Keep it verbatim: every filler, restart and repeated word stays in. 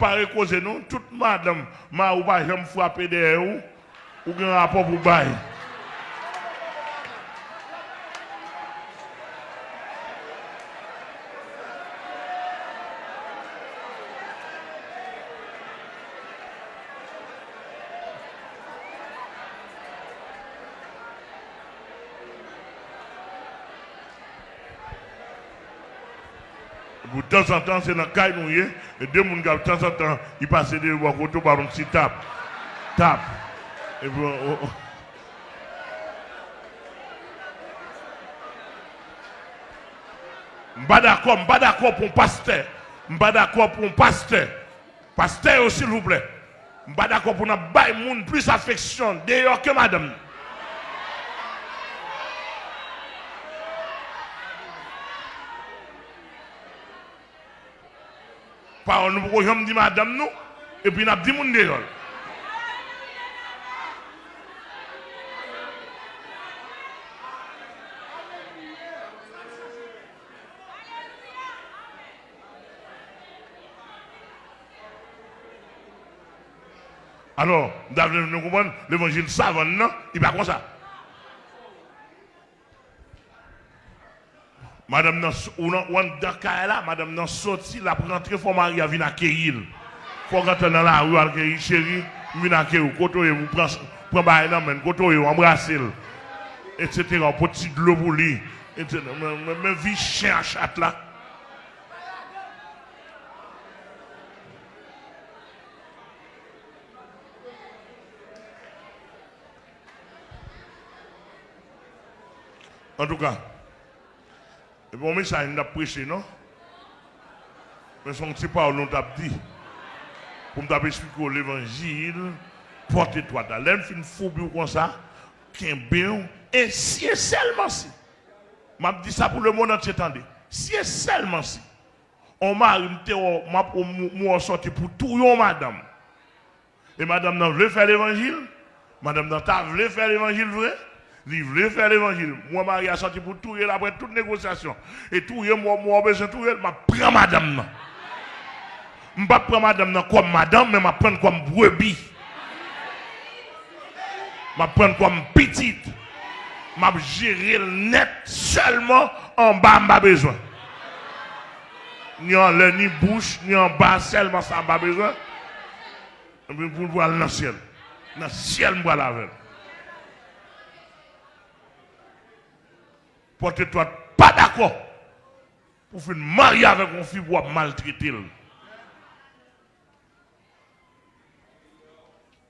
Pare koze non, tout madanm mari w pa janm frape dèyè w, ou gen rapò pou bay. Pou tanzantan, se nan kay nou ye, e de moun k ap tanzantan, li pase de bò kote w ba yon ti tap. Tap. Epi, o, o. M pa dakò, m pa dakò pou yon pastè. M pa dakò pou yon pastè. Pastè yo, silvouplè, m pa dakò pou n ap bay moun plis afeksyon deyò ke madanm. Pawòl nou poko janm di madanm nou, epi n ap di moun deyò l. Alò, m ta vle nou konprann, levanjil savann nan, li pa konsa. Madanm nan, s- ou nan, ou anndan kay la, madanm nan soti, l ap rantre, fò mari a vin akeyi l. Fò w rantre nan lari, al keyi, cheri, m vin akeyi w, kote w ye, ou pran, pran bagay nan men l, kote w ye, w anbrase l, etsetera, ou pot ti dlo pou li, etsetera. Men, men, men vi chen a chat la. Antouka, e pa yon mesaj m t ap preche, non. Men se yon ti pawòl nou t ap di. Pou m t ap esplike w levanjil pòt etwat la. Lè m fin foubi w konsa, kenbe w, e si e sèlman si. M ap di sa pou lemonn antye tande. Si e sèlman si. On mari m te wè w, m ap, m, m wè w sòti pou touye yon madanm. E madanm nan vle fè levanjil, madanm nan ta vle fè levanjil vre, li vle fè levanjil. M wè mari a sòti pou touye l apre tout negosyasyon. E touye m, m wè w bezwen touye l, m ap pran madanm nan. M p ap pran madanm nan kòm madanm, men m ap pran l kòm brebi. M ap pran l kòm pitit. M ap jere l nèt, sèlman anba m pa bezwen. Ni anlè, ni bouch, ni anba, sèlman sa m pa bezwen. Epi pou l pral nan syèl. Nan syèl m pral avè l. Pòt etwat pa dakò pou w fin marye avèk yon fi pou w ap maltrete l.